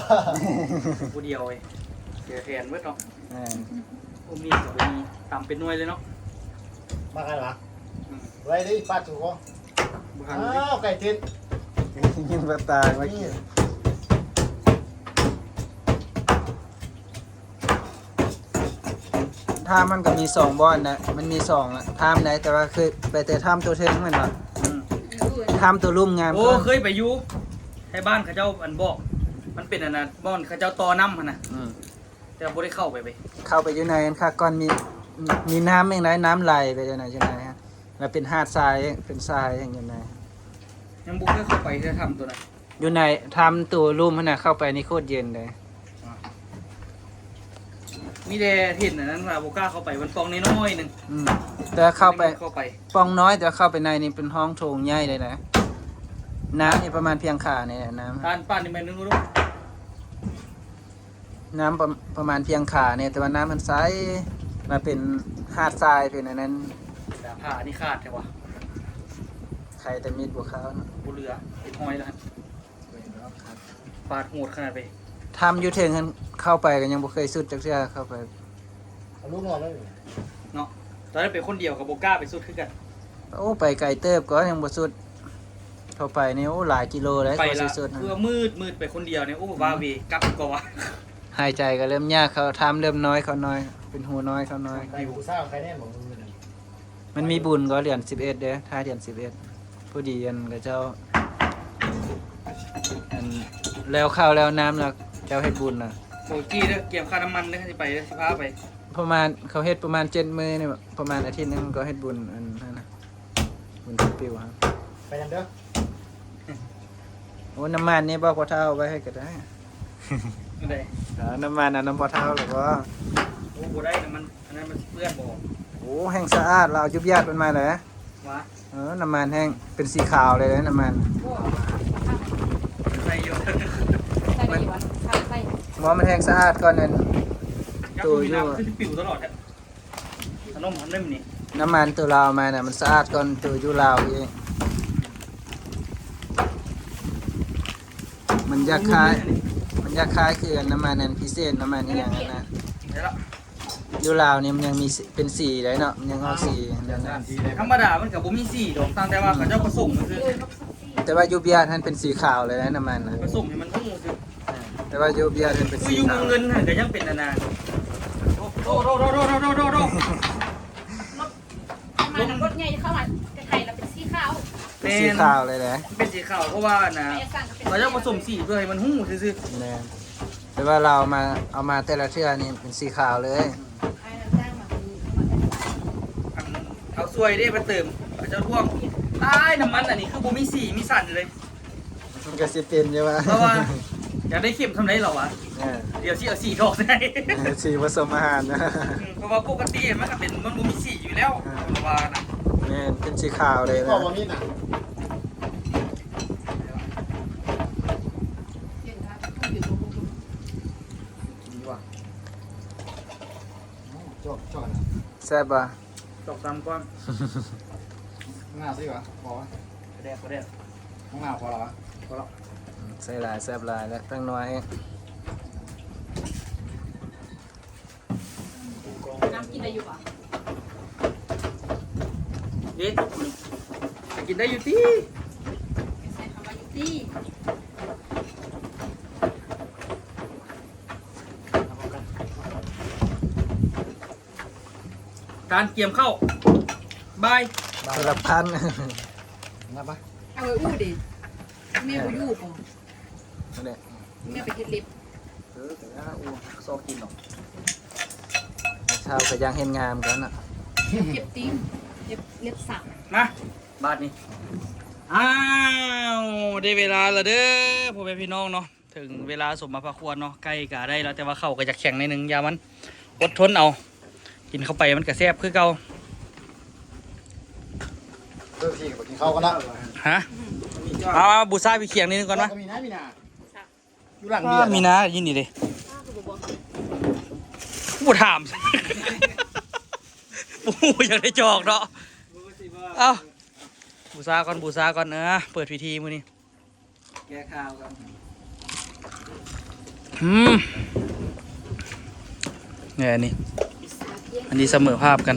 ຜູ້ດຽວເອີຍ ເສຍແຂນເບິດເນາະ. ແມ່ນ ໂອ້ ມີດກໍບໍ່ມີ ຕຳເປັນໜ່ວຍເລີຍເນາະ. ມາກັນຫວາ? ອືມ ໄວ້ເດີ ປາດໂຖ ບໍ່ທັນ. ອ້າວ ໄກ່ຕິດ ຍິງປາຕາຍມາກິນ. ອືມ ຖ້ຳມັນກໍມີສອງບ່ອນນະ ມັນມີສອງຖ້ຳໃດ ແຕ່ວ່າເຄີຍໄປແຕ່ຖ້ຳຕົວເທິງແມ່ນບໍ່? ອືມ ຖ້ຳຕົວລຸ່ມງາມ. ໂອ້ ເຄີຍໄປຢູ່ ໄທບ້ານເຂົາເຈົ້າອັນບອກ ມັນເປັນອັນນັ້ນ ບ່ອນເຂົາເຈົ້າຕໍ່ນ້ຳຫັ້ນນະ. ອືມ ແຕ່ບໍ່ໄດ້ເຂົ້າໄປເວີຍ. ເຂົ້າໄປຢູ່ໃນນັ້ນຄັກກ່ອນ ມີ ມີນ້ຳຫຍັງໃດ ນ້ຳໄຫຼໄປຢູ່ໃນ ຢູ່ໃນ ແລ້ວເປັນຫາດຊາຍ ເປັນຊາຍຫຍັງຢູ່ໃນ. ຍັງບໍ່ເຄີຍເຂົ້າໄປເທື່ອຖ້ຳຕົວນັ້ນ. ຢູ່ໃນຖ້ຳຕົວລຸ່ມຫັ້ນນະ ເຂົ້າໄປນີ້ໂຄດເຢັນເດ້. ມີແຕ່ເຫັນອັນນັ້ນລະ ບໍ່ກ້າເຂົ້າໄປ ມັນປ່ອງນ້ອຍໆໜຶ່ງ. ອືມ ແຕ່ເຂົ້າໄປ ເຂົ້າໄປປ່ອງນ້ອຍ ແຕ່ເຂົ້າໄປໃນນີ້ເປັນຫ້ອງໂຖງໃຫຍ່ເລີຍນະ. ນ້ຳນີ້ປະມານພຽງຂານີ້ແຫຼະ ນ້ຳ ປານ ປານນີ້ແມ່ນໜຶ່ງ ນ້ຳປະ ປະມານພຽງຂານີ້ ແຕ່ວ່ານ້ຳມັນໃສ ມາເປັນຫາດຊາຍ ເປັນອັນນັ້ນ. ແຕ່ຜ້າອັນນີ້ຂາດແທ້ຫວາ? ໄຄແຕ່ມີດບໍ່ຂາວເນາະ ບໍ່ເຫຼືອ ເປັນຮອຍແລ້ວຫັ້ນ. ປາດໂຫດຂະໜາດເລີຍ. ຖ້ຳຢູ່ເທິງຫັ້ນ ເຂົ້າໄປກໍຍັງບໍ່ເຄີຍສຸດຈັກເທື່ອ ເຂົ້າໄປ. ເອົາລູກນອນເລີຍເນາະ. ຕອນນັ້ນໄປຄົນດຽວກໍບໍ່ກ້າໄປສຸດຄືກັນ. ໂອ້ ໄປໄກເຕີບກໍຍັງບໍ່ສຸດ. ເຂົ້າໄປນີ້ ໂອ້ ຫຼາຍກິໂລເລີຍ ໄປ ກວ່າຊິສຸດ. ເພື່ອມືດ ມືດໄປຄົນດຽວນີ້ ໂອ້ ວາເວກັບກ່ອນ. ຫາຍໃຈກໍເລີ່ມຍາກ ເຂົ້າຖ້ຳເລີ່ມນ້ອຍ ເຂົ້ານ້ອຍ ເປັນຮູນ້ອຍ ເຂົ້ານ້ອຍ. ໄປຜູ້ສາວໃຄແນ່ບໍ່ມື້ນັ້ນ? ມັນມີບຸນກໍເດືອນສິບເອັດເດ້ ທ້າຍເດືອນສິບເອັດ ພໍດີອັນເຂົາເຈົ້າ ອັນ ແລ້ວເຂົ້າແລ້ວນ້ຳ ແລ້ວເຈົ້າເຮັດບຸນນະ. ໂອເຄເດີ ກຽມຄ່ານ້ຳມັນເດີ ຊິໄປເດີ ຊິພາໄປ. ປະມານ ເຂົາເຮັດປະມານເຈັດມື້ນີ້ ປະມານອາທິດໜຶ່ງກໍເຮັດບຸນອັນນັ້ນນະ ບຸນປີວຫັ້ນ. ໄປນຳເດີ. ໂອ້ ນ້ຳມັນນີ້ບອກພໍ່ເຖົ້າໄວ້ໃຫ້ກໍໄດ້. ອັນໃດ? ເອີ ນ້ຳມັນອັນນຳພໍ່ເຖົ້າແລ້ວບໍ່? ໂອ້ ບໍ່ໄດ້ ນ້ຳມັນ ອັນນັ້ນມັນຊິເປື້ອນບໍ່? ໂອ້ ແຮ່ງສະອາດ ລາວຢູ່ບຽດເພິ່ນມາແຫຼະ. ຫວາ? ເອີ ນ້ຳມັນແຮ່ງເປັນສີຂາວເລີຍເດ້ ນ້ຳມັນ. ໂອ້ ໃສ່ຢູ່ ໃສ່ໄດ້ຢູ່ຫວາ? ໃສ່ ໃສ່ ບໍ່ ມັນແຮ່ງສະອາດກ່ອນນັ້ນ. ໂຕຢູ່ ຄືຊິປິວຕະຫຼອດແທ້ ຂະໜົມ ຂະໜົມນີ້. ນ້ຳມັນໂຕລາວມານະ ມັນສະອາດກ່ອນໂຕຢູ່ລາວອີກ. ມັນຢາກຄ້າຍ ມັນຢາກຄ້າຍຄືອັນນ້ຳມັນອັນພິເສດ ນ້ຳມັນອີ່ຫຍັງຫັ້ນນະ. ຢູ່ລາວນີ້ມັນຍັງມີສີ ເປັນສີໄດ໋ເນາະ ມັນຍັງອອກສີ. ທຳມະດາມັນກໍບໍ່ມີສີດອກ ຕັ້ງແຕ່ວ່າເຂົາເຈົ້າປະສົມຊື່. ແຕ່ວ່າຢູ່ບຽດຫັ້ນເປັນສີຂາວເລີຍນະ ນ້ຳມັນນະ ປະສົມໃຫ້ມັນຮູ້ຊື່. ແຕ່ວ່າຢູ່ບຽດຫັ້ນເປັນສີຂາວ. ຢູ່ເມືອງເງິນຫັ້ນກໍຍັງເປັນອັນນະ ໂອ້ ໂອ້ ນ້ຳມັນລົດໃຫຍ່ເຂົ້າມາແຕ່ໄທລະເປັນສີຂາວ. ເປັນສີຂາວເລີຍແຫຼະ ເປັນສີຂາວ ເພາະວ່ານະ ເຂົາເຈົ້າປະສົມສີເພື່ອໃຫ້ມັນຮູ້ຊື່ໆ. ແມ່ນ ແຕ່ວ່າລາວເອົາມາ ເອົາມາແຕ່ລະເທື່ອນີ້ເປັນສີຂາວເລີຍ. ເອົາສວຍເດ້ມາເຕີມ ເຂົາເຈົ້າທວງ ຕາຍ ນ້ຳມັນອັນນີ້ຄືບໍ່ມີສີມີສັນເລີຍ. ມັນກໍຊິເປັນຢູ່ວ່າ ເພາະວ່າຢາກໄດ້ເຂັ້ມສ່ຳໃດລາວວ່າ. ເອີ ດຽວຊິເອົາສີຖອກໃສ່ ເອີ ສີປະສົມອາຫານນະ. ອືມ ເພາະວ່າປົກກະຕິມັນກໍເປັນ ມັນບໍ່ມີສີຢູ່ແລ້ວ. ເອີ ລາວວ່ານະ. ແມ່ນ ເປັນສີຂາວເລີຍນະ. ແຊບບໍ່? ສອງສາມກ້ອນ ໜ້າຊິຫວາ ພໍຫວາ? ແດກ ແດກ ຂ້າງໜ້າພໍແລ້ວຫວາ? ພໍແລ້ວ. ອືມ ໃສ່ຫຼາຍແຊບຫຼາຍແລ້ວ ຕັ້ງໜ້ອຍ. ນ້ຳກິນໄດ້ຢູ່ຫວາ? ເດັດ ກິນໄດ້ຢູ່ຕິ? ໃສ່ຄຳວ່າຢູ່ຕິ. ການກຽມເຂົ້າ ບາຍ ຄົນລະພັນ. ນັບປະ? ເອົາໄວ້ອູ້ເດ ແມ່ບໍ່ຢູ່ບໍ່? ນັ້ນແຫຼະ ແມ່ໄປເຮັດເລັບ. ເອີ ກໍຢ່າອູ້ ຊອກກິນດອກ. ເຮົາກໍຢາກເຫັນງາມກັນນະ. ເກັບຕີນ ເກັບເລັບສັກ. ມາ ບາດນີ້ ອ້າວ ໄດ້ເວລາແລ້ວເດີ ພໍ່ແມ່ພີ່ນ້ອງເນາະ. ເຖິງເວລາສົມມາພາຄວນເນາະ, ໄກ່ກະໄດ້ແລ້ວ ແຕ່ວ່າເຂົ້າກະຢາກແຂງໜ້ອຍໜຶ່ງ, ຢ່າມັນ ອົດທົນເອົາ, ກິນເຂົ້າໄປມັນກະແຊບຄືເກົ່າ. ເບິ່ງທີ່ກໍກິນເຂົ້າກັນນະ. ຮະ? ເອົາ ເອົາ ບູຊາພີ່ຂຽງໜ້ອຍໜຶ່ງກ່ອນມາ. ມີນາ ມີນາ ຢູ່ຫຼັງເບຍ ມີນາ ຍິນດີເດ້. ບໍ່ຖາມ ບໍ່ຮູ້ ຢາກໄດ້ຈອກເນາະ. ເອົ້າ ບູຊາກ່ອນ ບູຊາກ່ອນ. ເອີ ເປີດພິທີມື້ນີ້ ແກ້ຄາວກ່ອນ. ອືມ ແນ່ນີ້ ອັນນີ້ສະເໝີພາບກັນ.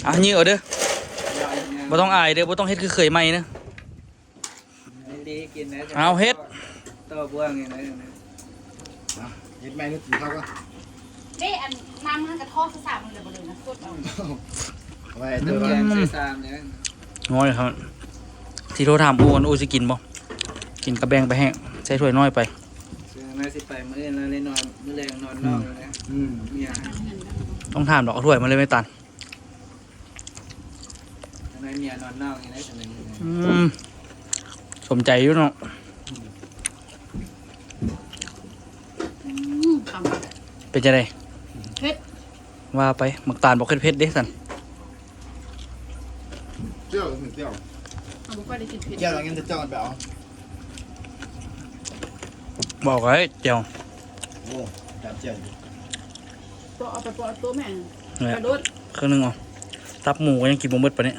ອ່ະ ຍິງເອົາເດີ ບໍ່ຕ້ອງອາຍເດີ ບໍ່ຕ້ອງເຮັດຄືເຄີຍໃໝ່ເດີ. ເອົາເຮັດ ຕໍ່ບ່ວງນີ້ນະ. ເຮັດໃໝ່ ກິນເຂົ້າກ່ອນ. ເດ້ ອັນນ້ຳມັນກະທອດຊະສາມມື້ແລ້ວບໍ່ເດີນະ ສົດເອົາ. ເອົາໄວ້ ອືມ ແກງໃສ່ຊາມເດີ. ນ້ອຍຄັບ ຊິໂທຖາມອູ່ກ່ອນ ອູ່ຊິກິນບໍ່? ກິນກະແບ່ງໄປໃຫ້ ໃສ່ຖ້ວຍນ້ອຍໄປ. ເຊິ່ງນາຍຊິໄປມື້ອື່ນແລ້ວ ໄດ້ນອນ ມື້ແລງນອນນອກ ອືມ ແລ້ວນະ. ອືມ ເມຍ ຕ້ອງຖາມດອກ ເອົາຖ້ວຍມາເລີຍ ແມ່ຕານ. ທາງໃນເມຍນອນນອກນີ້ໄດ໋ ທາງໃນ. ອືມ ສົມໃຈຢູ່ເນາະ. ອືມ ອືມ ຄຳ ເປັນຈັ່ງໃດ? ເຜັດ ວ່າໄປ. ໝາກຕານບໍ່ເຜັດເດ້ຊັ້ນ. ແຈ່ວ ແຈ່ວ ເຮົາບໍ່ຄ່ອຍໄດ້ກິນເຜັດ. ແຈ່ວ ເອົາເງິນແຕ່ເຈົ້າໄປເອົາ. ບອກໄວ້ແຈ່ວ. ໂອ້ ຈັບແຈ່ວຢູ່. ເປາະເອົາໄປ ເປາະເອົາໂຕແມ່ ແຫຼະ ໄປໂລດ ເຄິ່ງໜຶ່ງເອົາ. ຕັບໝູກໍຍັງກິນບໍ່ໝົດປານນີ້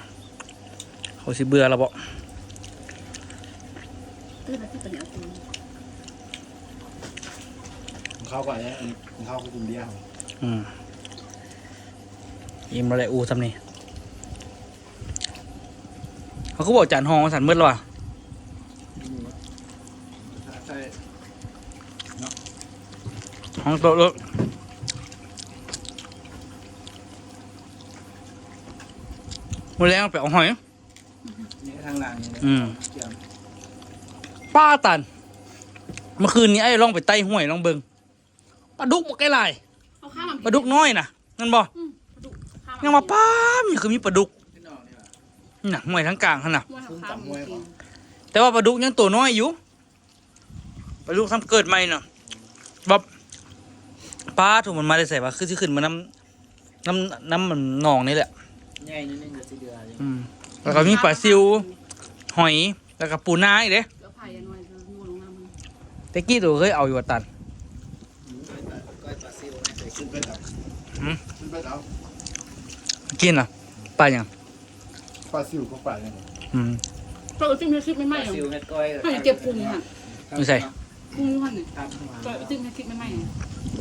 ເຂົາຊິເບື່ອແລ້ວບໍ? ເອີ ມັນຄືປານນີ້ ເອົາໂຕ ເຂົ້າກ່ອນເດ້ ເຂົ້າກໍກິນເບຍ. ອືມ ອີ່ມແລ້ວແຫຼະ ອູ່ສ່ຳນີ້. ເຮົາຄືບໍ່ເອົາຈານຮອງມາຊັ້ນ ໝົດແລ້ວຫວາ? ອືມ ໃສ່ ເນາະ ຮອງໂຕະໂລດ. ມື້ແລງໄປເອົາຫອຍ ນີ້ທາງຫຼັງນີ້ນະ. ອືມ ປາຕານ ເມື່ອຄືນນີ້ອ້າຍລອງໄປໄຕ່ຫ້ວຍລອງເບິ່ງ. ປາດຸກບັກຫຼາຍ ເອົາຂ້າມ ປາດຸກນ້ອຍນະ ແມ່ນບໍ່? ອືມ ປາດຸກ ຍັງວ່າ ປາ ມີ ຄືມີປາດຸກ ນີ້ນະ ຫ້ວຍທາງກາງຫັ້ນນະ. ຫ້ວຍທາງຂ້າມ ແຕ່ວ່າປາດຸກຍັງໂຕນ້ອຍຢູ່ ປາດຸກຊ້ຳເກີດໃໝ່ນະ. ແບບ ປາ ໂທ້ ມັນມາແຕ່ໃສຫວາ? ຄືຊິຂຶ້ນມານຳ ນ້ຳ ນ້ຳໜອງນີ້ແຫຼະ ໃຫຍ່ໜ້ອຍໜຶ່ງກໍຊິເຫຼືອຢູ່. ອືມ ແລ້ວກໍມີປາຊິວ ຫອຍ ແລ້ວກໍປູນາອີກເດ້. ແຕ່ກີ້ໂຕເຄີຍເອົາຢູ່ວ່າຕານ. ອືມ ກ້ອຍປາ ກ້ອຍປາຊິວ ຂຶ້ນໄປເອົາ. ຫືມ? ຂຶ້ນໄປເອົາ. ກິນນະ? ປາຫຍັງ? ປາຊິວກັບປາຫຍັງ? ອືມ ເຈົ້າຊິມເຮັດຄລິບໃໝ່ໆ ປາຊິວເຮັດກ້ອຍ ໃຫ້ເກັບກຸ້ງຫັ້ນ. ຢູ່ໃສ? ກຸ້ງຫັ້ນນີ້ ກໍຊິມເຮັດຄລິບໃໝ່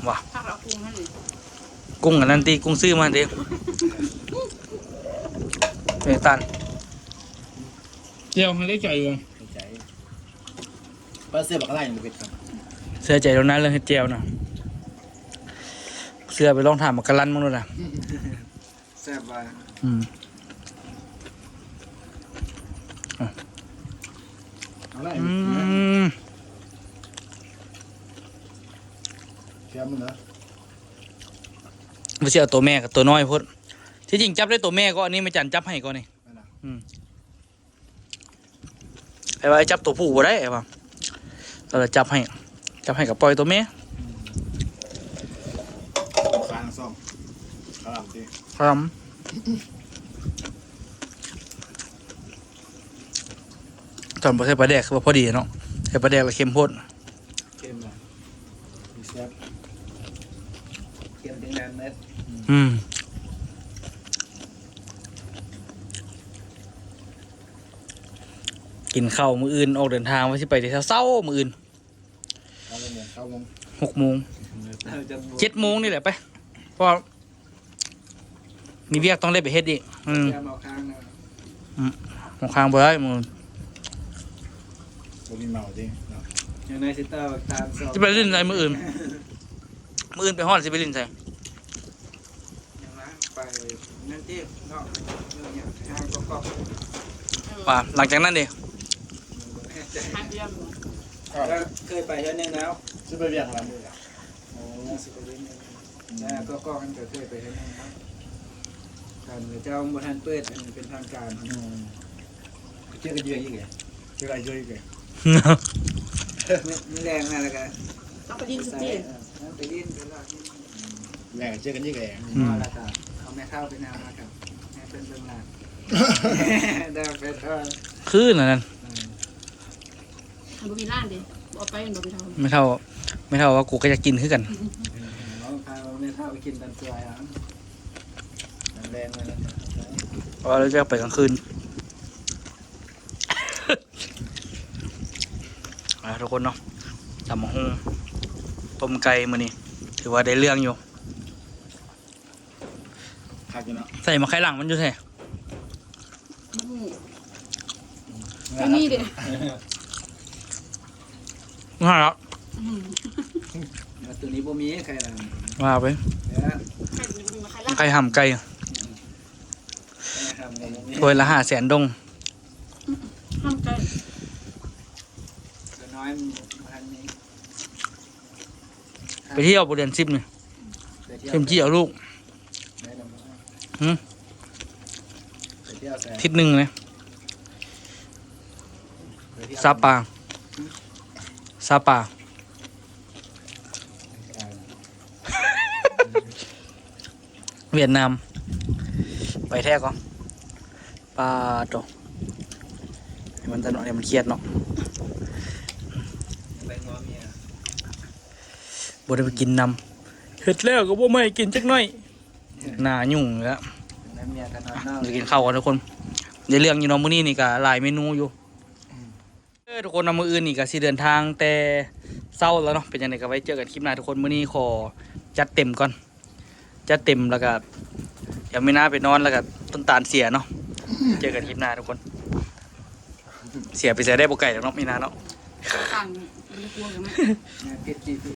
ໆ ວ່າ ພາກເອົາກຸ້ງຫັ້ນນີ້ ກຸ້ງອັນນັ້ນຕິ ກຸ້ງຊື້ມາຕິ. ເປັນຕານ ແຈ່ວໃຫ້ໄດ້ໃຈຢູ່ ໃຈ ປາເສືອບັກກະຫຼາຍັງບໍ່ເຜັດຄັບ. ເຊື່ອໃຈໂລດນະ ເລື່ອງເຮັດແຈ່ວນະ ເຊື່ອໄປລອງຖາມບັກກະລັນເບິ່ງໂລດນະ. ແຊບວ່າ. ອືມ ເອົາໄດ້ ອືມ ແຊບມັນນະ ບໍ່ຊິເອົາໂຕແມ່ກັບໂຕນ້ອຍໂພດ. ທີ່ຈິງຈັບໄດ້ໂຕແມ່ກໍ ອັນນີ້ແມ່ຈັນຈັບໃຫ້ກໍນີ້. ອືມ ໄອ້ວ່າຈັບຕົວຜູ້ບໍ່ໄດ້ ໄອ້ວ່າ ລະຈັບໃຫ້ ຈັບໃຫ້ກໍປ່ອຍຕົວແມ່. ອືມ ຄາທັງສອງ ຄາລຳຕິ ຄາລຳ. ຕອນບໍ່ໃສ່ປາແດກຄືວ່າພໍດີເນາະ, ໃສ່ປາແດກແລ້ວເຄັມໂພດ. ເຄັມບໍ່? ແຊບ ເຄັມເຖິງນັ້ນເລີຍ. ອືມ ກິນເຂົ້າມື້ອື່ນອອກເດີນທາງ ວ່າຊິໄປແຕ່ເຊົ້າໆ ມື້ອື່ນ. ເກົ້າໂມງ ເກົ້າໂມງ ຫົກໂມງ ເກົ້າໂມງ ເຈັດໂມງນີ້ແຫຼະໄປ ເພາະວ່າ ມີວຽກຕ້ອງໄດ້ໄປເຮັດອີກ. ອືມ ແຊມເອົາຄ້າງນະ. ອືມ ເອົາຄ້າງບໍ່ໄດ້ມື້ ບໍ່ມີເມົາຕິເນາະ. ຢ່າງໃດຊິຕໍ່ຕາມສອງ ຊິໄປຫຼິ້ນໃສມື້ອື່ນ? ມື້ອື່ນໄປຮອດຊິໄປຫຼິ້ນໃສ? ຍັງນະ ໄປນັ້ນຕິເນາະ. ເອີ ຫຍັງ ຫາງກອກໆ ວ່າ ຫຼັງຈາກນັ້ນເດ? ບໍ່ແນ່ໃຈ ຫາງດຽວ ເຄີຍໄປເທື່ອໜຶ່ງແລ້ວ. ຊິໄປວຽກນຳ ໂອ້ ຊິໄປວຽກ. ແລ້ວກໍກ້ອງນັ້ນກໍເຄີຍໄປເຮັດນຳເຂົາ ຕອນເຂົາເຈົ້າບໍ່ທັນເປີດອັນເປັນທາງການ. ອືມ ເຈີກັນຢູ່ໃສອີກເລີຍ ເຈີກັນຢູ່ໃສອີກເລີຍ ມື້ແລງມາແລ້ວກໍ ເຮົາໄປຫຼິ້ນສະເຕ ເອີ ໄປຫຼິ້ນໄປລາດຫຼິ້ນ ແລ້ວກໍເຈີກັນອີກເລີຍ. ອືມ ແລ້ວກໍເອົາແມ່ເຖົ້າໄປນຳ ແລ້ວກໍໃຫ້ເພິ່ນເບິ່ງຫຼານ ໄດ້ໄປເທົ່າ ຄືນັ້ນ ອືມ ມັນບໍ່ມີຮ້ານເດ້ ບໍ່ເອົາໄປແມ່ນບໍ່ແມ່ເຖົ້າ? ແມ່ເຖົ້າ ແມ່ເຖົ້າວ່າ ກູກໍຢາກກິນຄືກັນ. ເອີ ເອົາພາແມ່ເຖົ້າໄປກິນຕອນສວຍເອົາ ຕອນແລງມາແລ້ວ ເພາະວ່າລາວຈະໄປກາງຄືນ. ອ່າ ທຸກຄົນເນາະ ຕຳບັກຫຸ່ງ ຕົ້ມໄກ່ມື້ນີ້ ຖືວ່າໄດ້ເລື່ອງຢູ່. ຄັກຢູ່ເນາະ ໃສ່ໝາກໄຂ່ຫຼັງມັນຢູ່ໃສ? ບໍ່ຮູ້ ຢູ່ນີ້ເດ້ ຫາລະ ອືມ ແຕ່ໂຕນີ້ບໍ່ມີໄຂ່ຫຼັງ ວ່າໄປ ເອີ ໄຂ່ບໍ່ມີໝາກໄຂ່ຫຼັງ ໄຂ່ຫຳໄກ່ ອືມ ໄຂ່ຫຳໄກ່ ຖ້ວຍລະຫ້າແສນດົງ ຫຳໄກ່ ຕົວນ້ອຍມັນບໍ່ທັນມີ. ໄປທ່ຽວບໍ່ເດືອນສິບນີ້? ໄປທ່ຽວ ເຂັມຈີ່ເອົາລູກ ໄດ້ນຳ ຫື ໄປທ່ຽວໃສ? ທິດໜຶ່ງເລີຍ ໄປທ່ຽວ ຊາປາ ຫື ຊາປາ ຫວຽດນາມ ໄປແທ້ກໍ ປາໂຕ ໃຫ້ມັນຕະໜອຍ ໃຫ້ມັນຄຽດເນາະ ໄປງົວເມຍ ບໍ່ໄດ້ໄປກິນນຳ ເຮັດແລ້ວກໍບໍ່ໃຫ້ກິນຈັກໜ້ອຍ ໜ້າຫຍຸ້ງແລ້ວ ໄປກິນເຂົ້າກ່ອນທຸກຄົນ ໄດ້ເລື່ອງຢູ່ເນາະ ມື້ນີ້ນີ້ກໍຫຼາຍເມນູຢູ່ ອືມ ເອີ ທຸກຄົນເນາະ ມື້ອື່ນນີ້ກໍຊິເດີນທາງແຕ່ເຊົ້າແລ້ວເນາະ ເປັນຈັ່ງໃດກໍໄວ້ເຈີກັນຄລິບໜ້າທຸກຄົນ ມື້ນີ້ຂໍຈັດເຕັມກ່ອນ ຈັດເຕັມແລ້ວກໍ ດຽວມີນາໄປນອນ ແລ້ວກໍຕົ້ນຕານເສຍເນາະ ເຈີກັນຄລິບໜ້າທຸກຄົນ ເສຍໄປໃສໄດ້ບໍ່ໄກດອກເນາະ ມີນາເນາະ ຂ້າງບໍ່ໄດ້ກວມກັນເນາະ ແມ່ນ ເພັດຈີພີ